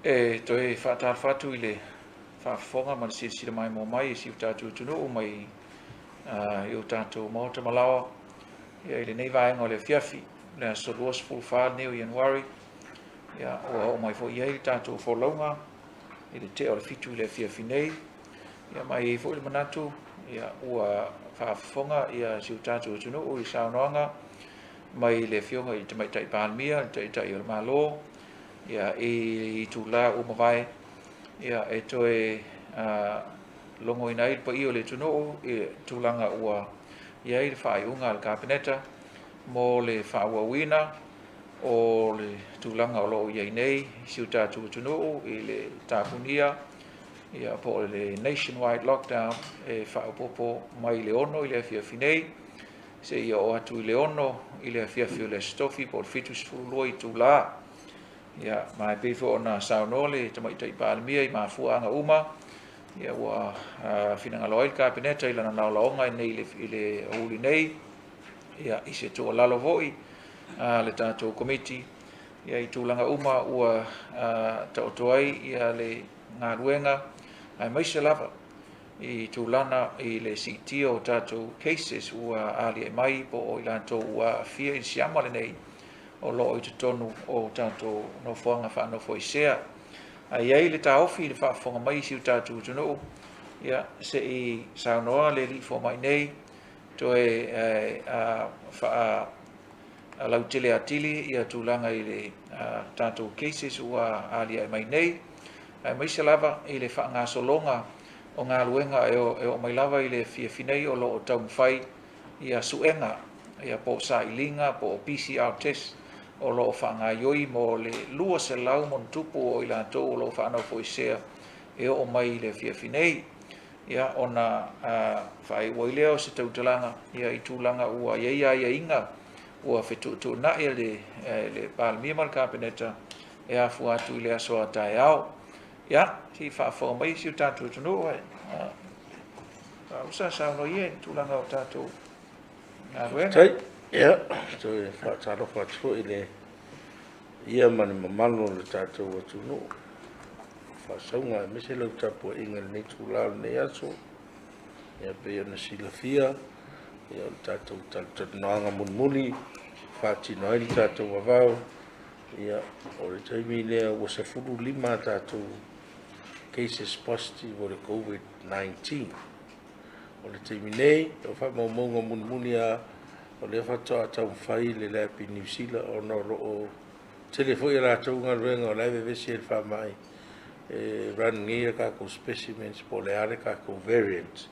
E toe faatalofa atu i le faafofoga ma le silasila maimoa mai i si o tatou atunuu mai i o tatou maota malaoa ia, i lenei vaega o le afiafi, le aso 24 lenei o Ianuari. Ia, ua oo mai foi i ai le tatou folauga i le tea o le 7 i le afiafi nei. Ia, ma e i ai foi le manatu, ia, ua faafofoga ia si o tatou atunuu i saunoaga mai le Afioga i le Tamaitai Palemia, le Taitai o le Malo, ia, i itula ua mavae, ia, e toe logoina ai le paia o le atunuu i tulaga ua i ai le faaiuga a le Kapeneta mo le faaauauina o le tulaga o lo o i ai nei i si o tatou atunuu i le tapunia, ia, po o le nationwide lockdown e faaopoopo mai le 6 i le afiafi nei seia oo atu i le 6 i le afiafi o le Aso Tofi, po o le 72 itula. Ia, ma e pei foi ona saunoa le Tamaitai Palemia i mafuaaga uma, ia, ua finagalo ai le Kapeneta i lana laolaoga nei i le aoauli nei, ia, i se tuualalo foi a le tatou Komiti, ia, i tulaga uma ua taoto ai ia le galuega, aemaise lava i tulaga i le siitia o tatou cases ua aliae mai po o i latou ua aafia i le siama lenei o lo o i totonu o tatou nofoaga faanofoesea. Ae i ai le taofi i le faafofoga mai i si o tatou atunuu, ia, se i saunoa le alii fomai nei toe faalautele atili ia tulaga i le tatou cases ua aliae mai nei, aemaise lava i le faagasologa o galuega e oo mai lava i le afiafi nei o lo o taumafai ia suega, ia, po o sailiga po o PCR test o lo o faagaioi mo le 200 plus o i latou o lo o faanofoesea e oo mai i le afiafi nei. Ia, ona faaiu ai lea o se tautalaga, ia, i tulaga ua i ai aiaiga ua fetuutuunai le Palemia ma le Kapeneta e afua atu i le aso a taeao. Ia, se i faafofoga mai si o tatou atunuu, e Fausa saunoa ia i le tulaga o tatou galuega. Tai, ia, toe faatalofa atu foi i le ia ma le mamalu o le tatou atunuu. Faasauga aemaise lau tapuaiga i lenei itula o lenei aso. Ia, pei ona silafia, ia, o le tatou talatalanoaga mulimuli faatino ai le tatou vavao. Ia, o le taimi lea ua 15 a tatou cases positive o le COVID-19. O le taimi nei, o faamaumauga mulimuli lava, o lea faatoa taumafai le lab i Niu Sila ona o lo o tele foi a latou galuega o la e vevesi ai i le faamai e run nei a tatou specimens po o le a le tatou variant.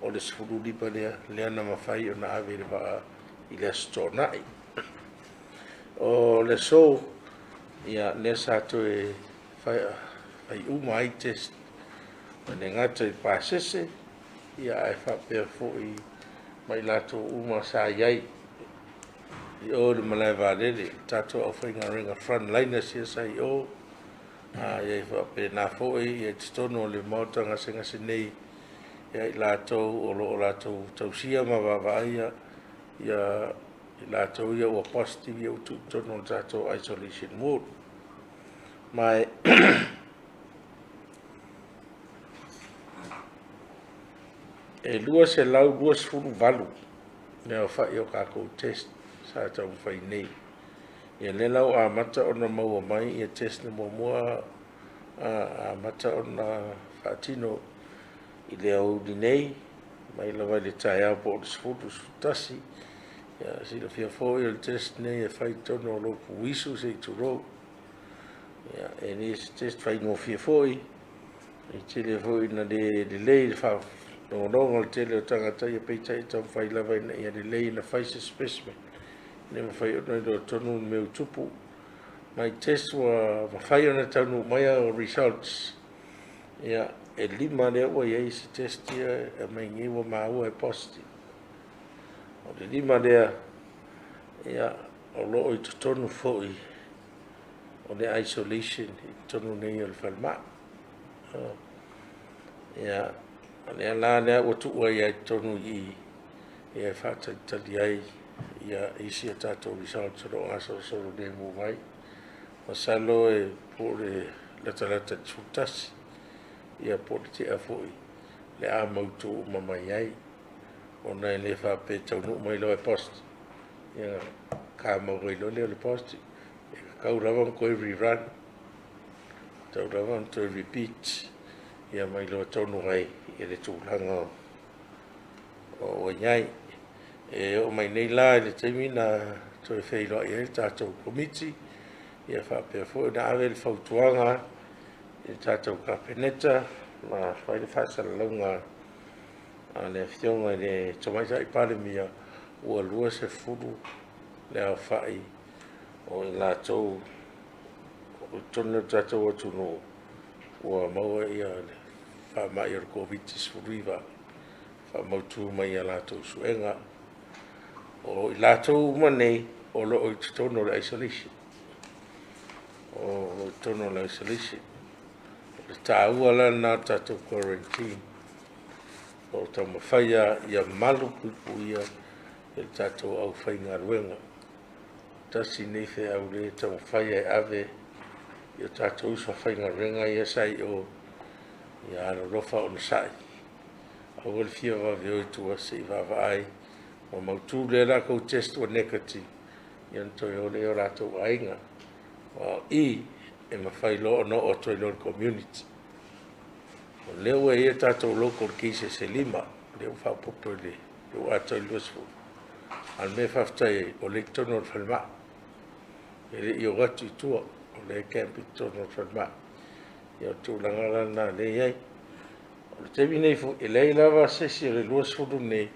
O le 15 lea, lea na mafai ona ave i le vaa i le Aso Toonai. O le aso, ia, lea sa toe fai uma ai test, e le gata i pasese, ia, ae faapea foi ma i latou uma sa i ai i o i le malae vaalele, tatou aufaigaluega frontliners ia sa i o, a ia faapena foi i totonu o le maota gasegase nei, ia, i latou o lo o latou tausia ma vaavaaia ia i latou ia ua positive, ia ua tuu i totonu o le tatou isolation ward. Ma e 228 le aofai o tatou test sa taumafai nei. Ia, lea la ua amata ona maua mai ia test na muamua amata ona faatino i le aoauli nei, mai lava i le taeao po o le 10, 11. Ia, silafia foi o le test nei e fai i totonu o lou puisu se i tulou. Ia, e le se test faigofie foi, e tele foi ina le lelei le faalogologo o le tele o tagata, ia, peitai e taumafai lava ina ia lelei ona fai se specimen ina ia mafai ona iloa tonu le mea ua tupu. Ma i test ua mafai ona taunuu mai au results, ia, e lima lea ua i ai se test ia e aumai nei ua maua e positive. O le lima lea, ia, o lo o i totonu foi o le isolation i totonu nei o le falemai. Ia, o lea la lea ua tuu ai i totonu i i, ia, e faatalitali ai ia isi a tatou results o lo o gasolosolo lemu mai. Masalo e po o le latalata i le 11, ia po o le tea foi le a mautu uma mai ai, ona e le faapea e taunuu mai loa e positive, ia ka mau ai loa lea o le positive. E tatau lava ona toe rerun, tatau lava ona toe repeat, ia ma iloa tonu ai i le tulaga o ua i ai. E oo mai nei la i le taimi na toe feiloai ai le tatou Komiti, ia faapea foi ona ave le fautuaga i le tatou Kapeneta ma fai le faasalalauga a le Afioga i le Tamaitai Palemia, ua 20 le aofai o i latou i totonu o le tatou atunuu ua maua le faamai o le Koviti-19, faamautu mai ia latou suega. O i latou uma nei o lo o i totonu o le isolation. O lo o i totonu o le isolation. O le taua la lena o le tatou quarantine, o lo o taumafai lava ia malupuipuia e le tatou aufaigaluega. Tasi lenei feau o lea e taumafai e ave i o tatou uso faigaluega ia sa i o, ia alolofa onosai, aua le fia vave o i tua se i vaavaai ma mautu le latou test ua negative, ia ona toe o lea i o latou aiga. Aua o i, e mafai loa ona oo atu ai loa i le community. O lea ua i ai tatou local cases e 5, lea ua faaopoopo i le, ua atoa i le 20. A o le mea e faafetai ai, o lea e i totonu o le falemai. E le i o atu i tua, o lea e camp i totonu o le falemai. Ia o le tulaga la lena o lea e i ai. O le taimi nei foi, e leai lava se isi o le 20 nei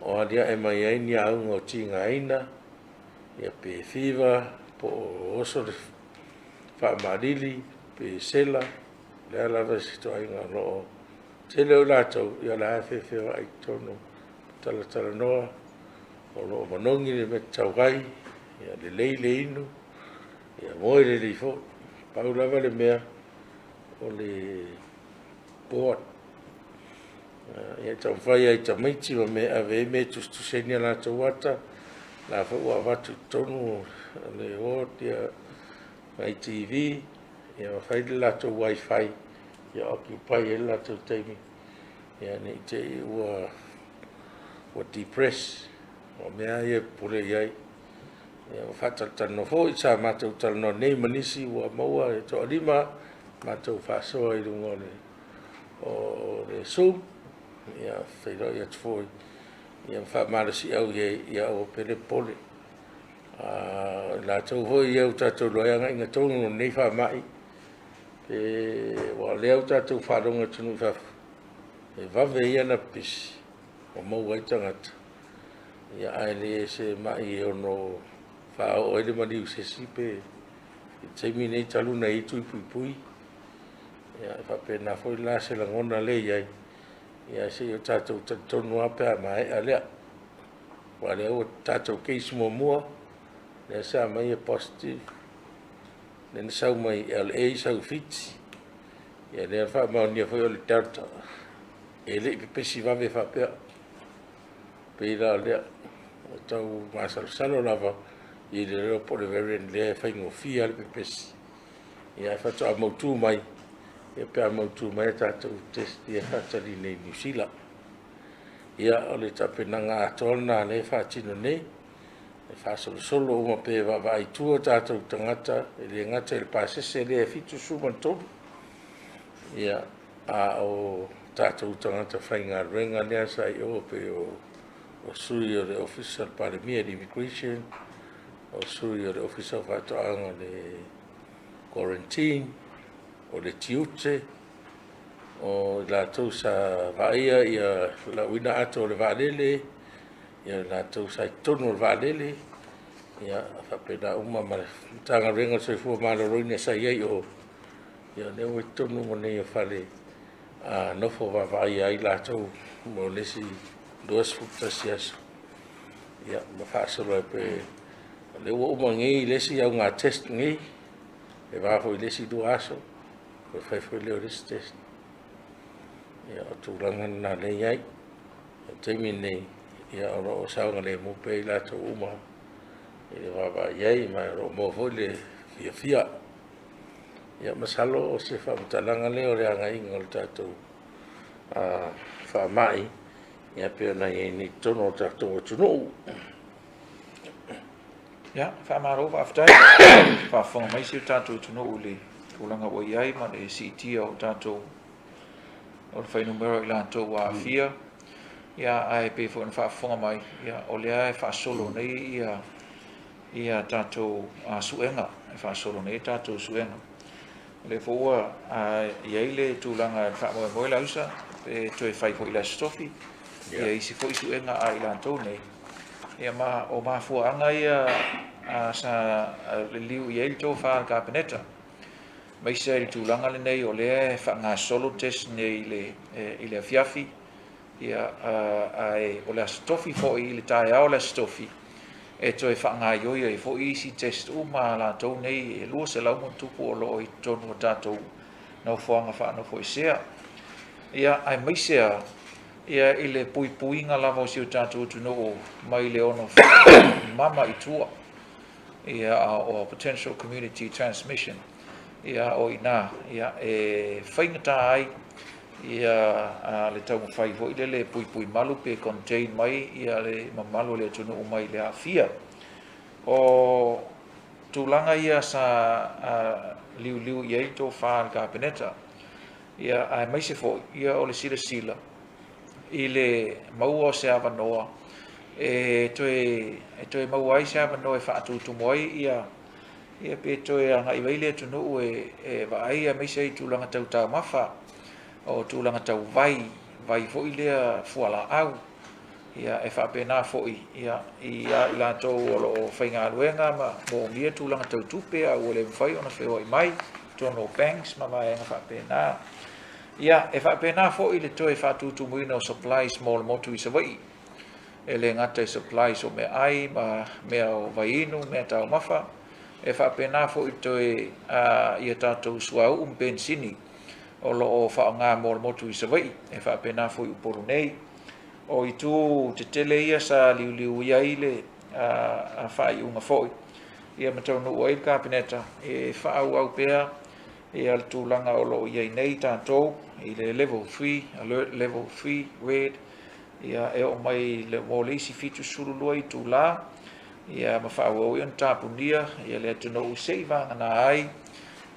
o aliae mai ai ni auga o tigaina, ia pe fever, po o oso le faamalili, pe sela, o le a lava se ituaiga o lo o tele o latou, ia o la e feofeoai i totonu, talatalanoa, o lo o manogi le mea e tatau ai, ia lelei le inu, ia moe lelei foi. Pau lava le mea, o le bored. Ia taumafai lava i tamaiti ma mea e ave ai mea e tusitusi ai ni a latou ata, o la foi ua avatu i totonu o le ward nai TV, ia ma fai le latou WiFi ia occupy ai le latou taimi, ia ne i te i ua depress. O mea lava ia e popole i ai. Ia ua faatalatalanoa foi, sa matou talanoa nei ma nisi ua maua e toalima, matou faasoa i luga o le Zoom, ia feiloai atu foi, ia ma faamalosiau i ai, ia aua pea le popole. O i latou foi ia ua tatou iloa ai agaiga tonu o lenei faamai, aua o lea ua tatou faalogo i atunuu i fafo, e vave ia ona pipisi ma maua ai tagata, ia ae le o se mai e ono faaoo ai le maliu i se isi pe i le taimi lenei talu ona i ai tui puipui. Ia e faapena foi la se lagona lea e i ai, ia se i o tatou talitonu lava pe a maea lea. Aua o lea ua tatou case muamua, lea sa aumai e positive, lea na sau mai LA sau i Fiti, ia lea na faamaonia foi o le Delta. E le i pepesi vave faapea. Pei la o lea, ua tau masalosalo lava i le iloa po o le variant lea e faigofie lava le pepesi. Ia ae faatoa mautu mai, ia pe a mautu mai a tatou test ia e faatali nei i Niu Sila. Ia, o le tapenaga atoa lena o lea e faatino nei, e faasolosolo uma pea e vaavaai i tua tatou tagata, e le gata i le pasese lea e 73, ia, a o tatou tagata faigaluega lea sa i o, pei o sui o le Ofisa o le Palemia i le Immigration, o sui o le Ofisa o Faatoaga i le Quarantine, o le Tiute, o i latou sa vaaia le lauina ato o le vaalele, ia i latou sa i totonu o le vaalele, ia faapena uma ma le Matagaluega o le Soifua Maloloina sa i ai i o, ia o lea ua i totonu uma nei o fale nofo vaavaaia ai latou mo le isi 21 aso, ia ma faasolo ai pea. O lea ua uma nei le isi auga test nei, e va foi i le isi 2 aso, toe fai foi lea o le isi test. Ia, o tulaga na o lea e i ai. O le taimi lenei, ia o lo o saogalemu pea i latou uma i le vaavaai i ai, ma o lo o maua foi le fiafia. Ia masalo o se faamatalaga lea o le agaiga o le tatou faamai ia pei ona i ai nei i totonu o le tatou atunuu. Ia, faamalo faafetai. Faafofoga mai si o tatou atunuu i le tulaga ua i ai ma le siitia o tatou o le fuainumera o i latou ua aafia. Ia, ae pei foi ona faafofoga mai, ia, o lea e faasolo nei ia ia tatou suega, e faasolo nei tatou suega. O lea foi ua i ai le tulaga e faamoemoe la usa pe toe fai foi i le Aso Tofi ia isi foi suega a i latou nei. Ia ma o mafuaaga ia sa liliu i ai le tofa a le Kapeneta, aemaise ai le tulaga lenei o lea e faagasolo test nei i le afiafi, ia, ae o le Aso Tofi foi i le taeao o le Aso Tofi e toe faagaoioi ai foi isi test uma a latou nei e 200 ma tupu o lo o i totonu o tatou nofoaga faanofoesea. Ia, aemaise lava ia i le puipuiga lava o si o tatou atunuu mai le ono mama i tua, ia, o potential community transmission, ia, o i ina, ia, e faigata ai ia le taumafai foi lele e puipui malu pe contain mai ia le mamalu o le atunuu mai le aafia. O tulaga ia sa liuliu i ai le tofa a le Kapeneta, ia, aemaise foi ia o le silasila i le maua o se avanoa e toe maua ai se avanoa e faatutumu ai ia ia pe toe agai ai le atunuu e vaai aemaise ai tulaga tau taumafa, o tulaga tau vai, vai foi lea fualaau, ia e faapena foi ia i latou o lo o faigaluega ma moomia tulaga tau tupe a ua le mafai ona feoai mai totonu o banks ma vaega faapena. Ia, e faapena foi le toe faatutumuina o supplies mo le motu i Savaii, e le gata i supplies o meaai ma mea o vaiinu, mea taumafa, e faapena foi toe ia tatou suauu ma penisini o lo o faaaoga mo le motu i Savaii, e faapena foi Upolu nei. O itu tetele ia sa liuliu i ai le faaiuga foi, ia ma taunuu ai le Kapeneta e faaauau pea ia le tulaga o lo o i ai nei tatou i le level 3, alert level 3 red, ia e oo mai mo le isi 72 itula, ia ma faaauau ai ona tapunia ia le atunuu se i vagana ai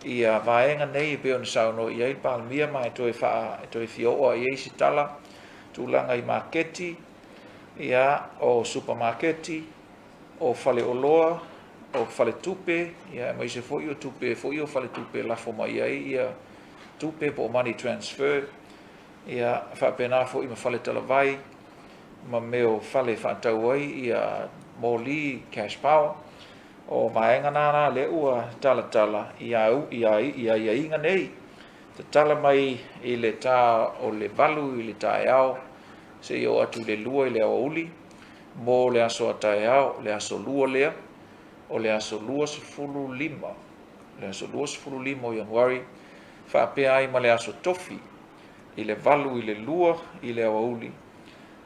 ia vaega nei e pei ona saunoa i ai le Palemia, ma e toe fia oo i ai se tala tulaga i maketi, ia o supamaketi, o faleoloa, o faletupe, ia aemaise foi o tupe foi o faletupe lafo mai ai ia tupe po o money transfer, ia faapena foi ma faletalavai ma mea o fale faatau ai ia moli cash power. O vaega na lea ua talatala i aiaiga nei, tatala mai i le ta o le 8 i le taeao seia oo atu i le 2 i le aoauli mo le aso a taeao, le aso 2 lea, o le aso 25, le aso 25 o Ianuari, faapea ai ma le aso Tofi i le 8 i le 2 i le aoauli,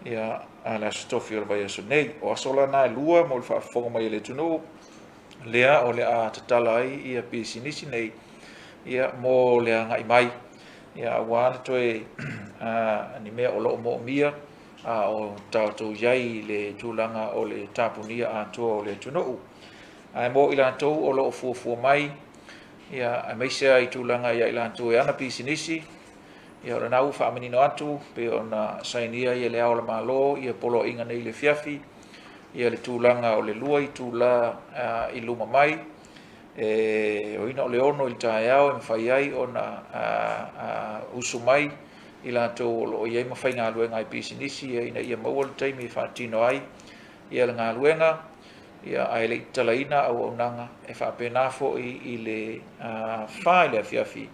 ia a le aso Tofi o le vaiaso nei. O aso la na e 2 mo le faafofoga mai a le atunuu, lea o le a tatala ai ia pisinisi nei, ia mo le agai mai, ia aua le toe ni mea o lo o moomia a o tatou i ai i le tulaga o le tapunia atoa o le atunuu. Ae mo i latou o lo o fuafua mai, ia aemaise ai tulaga ia i latou e ana pisinisi, ia o lena ua faamanino atu pei ona sainia ia le Ao o le Malo ia poloaiga nei i le afiafi, ia le tulaga o le 2 itula i luma mai, e oina o le 6 i le taeao e mafai ai ona usu mai i latou o lo o i ai ma faigaluega ai pisinisi, ia ina ia maua le taimi e faatino ai ia le galuega, ia ae le i tatalaina auaunaga. E faapena foi i le 4 i le afiafi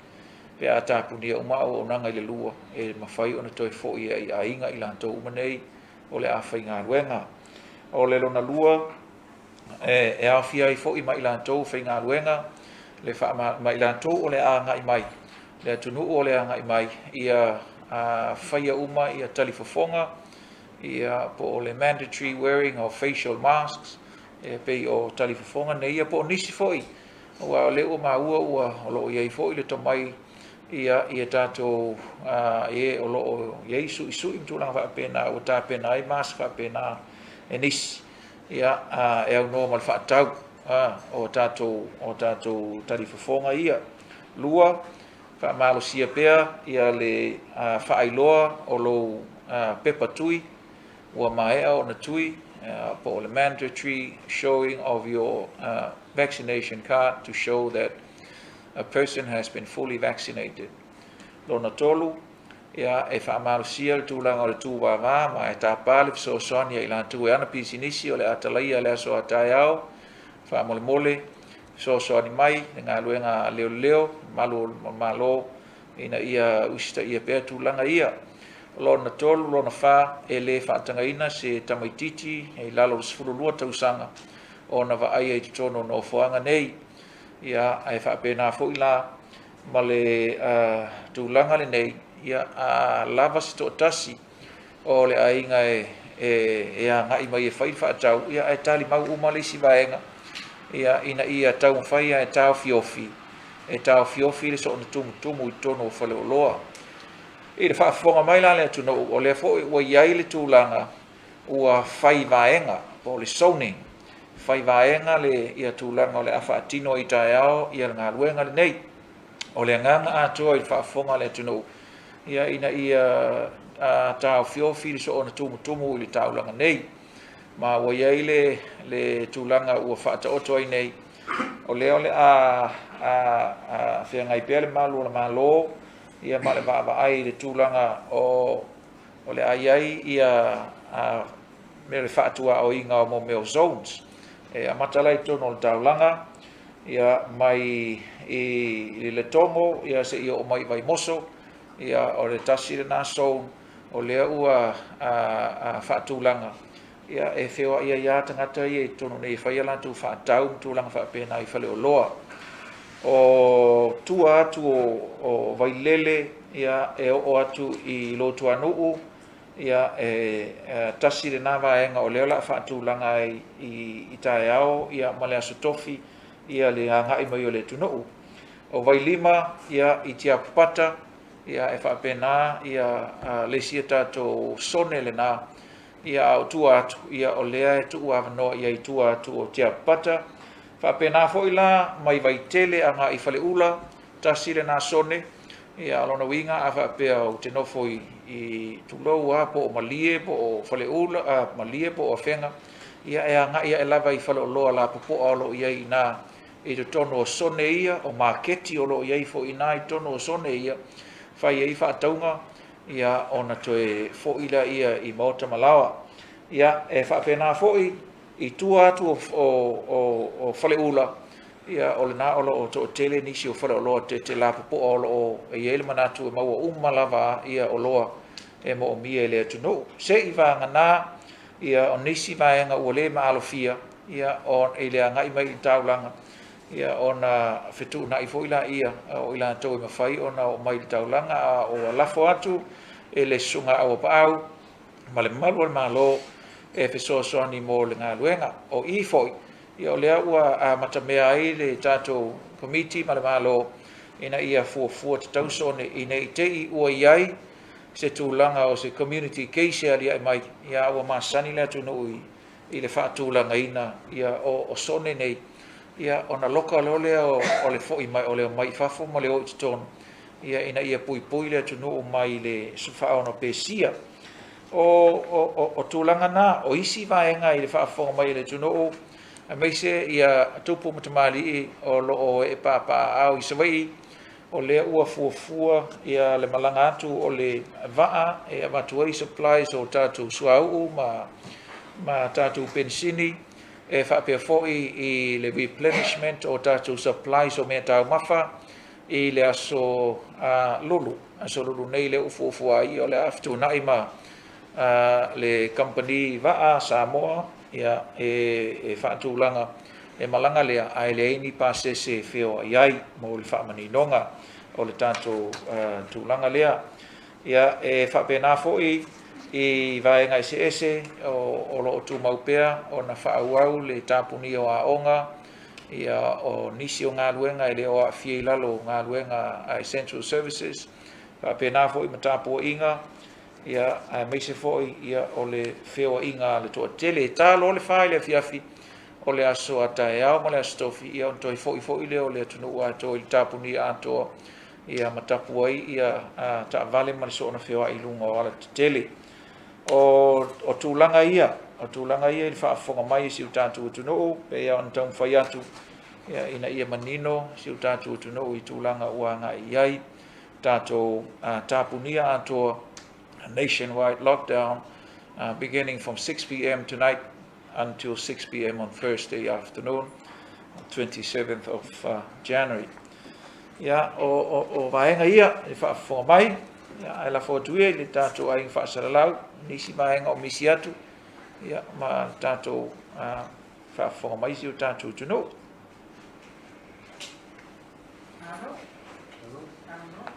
pe a tapunia uma auaunaga i le 2, e mafai ona toe foi ai i aiga i latou uma nei o le a faigaluega. O le lona lua, e aofia ai foi ma i latou faigaluega le ma i latou o le a agai mai, le atunuu o le agai mai, ia faia uma ia talifofoga, ia po o le mandatory wearing of facial masks, e pei o talifofoga nei, ia po o nisi foi Aua o lea ua maua ua o lo o i ai foi le tomai ia i tatou e o lo o i ai suisui ma tulaga faapena ua tapena ai mask faapena e nisi ia e aunoa ma le faatau o tatou talifofoga ia. Lua, faamalosia pea ia le faailoa o lou pepa tui ua maea ona tui, po o le mandatory showing of your vaccination card to show that a person has been fully vaccinated. Lona tolu, ia, e faamalosia le tulaga o le tūvāvā ma e tapa le fesoasoani a i latou e ana pisinisi o le a talaia le aso a taeao, faamolemole, fesoasoani mai le galuega a leoleo, malu o le Malo, ina ia usitaia pea tulaga ia. Lona tolu, lona fa, e le faatagaina se tamaititi i lalo o le 12 tausaga ona vaaia i totonu o nofoaga nei. Ia, ae faapena foi la ma le tulaga lenei, ia, a lava se toatasi o le aiga e agai mai e fai le faatau, ia, ae talimau uma le isi vaega, ia, ina ia taumafai e taofiofi, e taofiofi le soona tumutumu i totonu o faleoloa. I le faafofoga mai la le atunuu, o lea foi ua i ai le tulaga ua fai vaega, po o le zoning, fai vaega le ia tulaga o le a faatino i taeao ia le galuega lenei. O le agaga atoa i le faafofoga a le atunuu, ia, ina ia taofiofi le soona tumutumu i le taulaga nei. Ma ua i ai le tulaga ua faataoto ai nei, o lea o le a feagai pea le malu o le Malo, ia, ma le vaavaai i le tulaga o le a i ai ia mea le faatuaoiga o mo mea o zones. E amata la i totonu o le taulaga, ia, mai i Letogo, ia, seia oo mai i Vaimoso, ia, o le tasi lena zone o lea ua faatulaga, ia, e feoai ai lava tagata ia i totonu nei e fai a latou faatau ma tulaga faapena i faleoloa. O tua atu o Vailele, ia, e oo atu i Lotuanuu, ia, e tasi lena vaega o lea o le a faatulaga ai i taeao, ia, ma le aso Tofi, ia, le agai mai o le atunuu. O Vailima, ia, i Tiapapata, ia, e faapena, ia, le isi tatou sone lena, ia, a o tua atu, ia, o lea e tuu avanoa i ai tua atu o Tiapapata. Faapena foi la mai Vaitele agai i Faleula, tasi lena sone, ia, o lona uiga a faapea ou te nofo i tulou lava po o Malie po o Faleula, Malie po o Afega, ia, e agai ae lava i faleoloa lapopoa o lo o i ai i ina i totonu o sone ia, o maketi o lo o i ai foi i ina i totonu o sone ia, fai ai faatauga, ia, ona toe foi lea ia i maota ma laoa. Ia, e faapena foi i tua atu o Faleula, ia, o lena o lo o toatele nisi o faleoloa tete lapopoa o lo o i ai le manatu e maua uma lava ia oloa e moomia e le atunuu. Se i vagana ia o nisi vaega ua le maalofia, ia, o i le agai mai i le taulaga, ia, ona fetuunai foi la ia o i latou e mafai ona oo mai i le taulaga, a ua lafo atu e le susuga Auapaau ma le malu o le Malo e fesoasoani mo le galuega. O i foi, ia, o lea ua amatamea ai le tatou komiti ma le Malo ina ia fuafua tatau sone ina i te i ua i ai se tulaga o se community case e aliae mai, ia, ua masani le atunuu i le faatulagaina, ia, o sone nei, ia, ona loka loa lea o le foi mai o le omai i fafo ma le o i totonu, ia, ina ia puipui le atunuu mai le faaonopesia. O tulaga na, o isi vaega i le faafofoga mai e le atunuu, aemaise ia tupu ma tamalii o lo o e papaaao i Savaii, o lea ua fuafua ia le malaga atu o le vaa e avatu ai supplies o tatou suauu ma tatou penisini, e faapea foi i le replenishment o tatou supplies o mea taumafa i le aso Lulu, aso Lulu nei lea ua fuafua ai, o le a fetuunai ma le kamupani vaa Samoa, ia, e faatulaga le malaga lea, ae leai ni pasese e feoai ai mo le faamaninoga o le tatou tulaga lea. Ia, e faapena foi i vaega eseese o lo o tumau pea ona faaauau le tapunia o aoga. Ia, o nisi o galuega e le o aafia i lalo o galuega a essential services, faapena foi ma tapuaiga, ia, aemaise foi ia o le feoaiga a le toatele. E ta loa le 4 i le afiafi o le aso a taeao ma le aso Tofi, ia ona toe foi foi lea o le atunuu atoa i le tapunia atoa, ia ma tapu ai ia taavale ma le soona feoai i luga o alatetele. O tulaga ia, o tulaga ia i le faafofoga mai a si o tatou atunuu, pei lava ona taumafai atu ia, ina ia manino si o tatou atunuu i tulaga ua agai i ai tatou tapunia atoa, nationwide lockdown beginning from 6 p.m. tonight until 6 p.m. on Thursday afternoon, 27th of January. Ia, o vaega ia e faafofoga mai, ia, ae lafo atu ia i le tatou aiga faasalalau, nisi vaega o misi atu, ia, ma le tatou faafofoga mai si o tatou atunuu. Malo. Malo.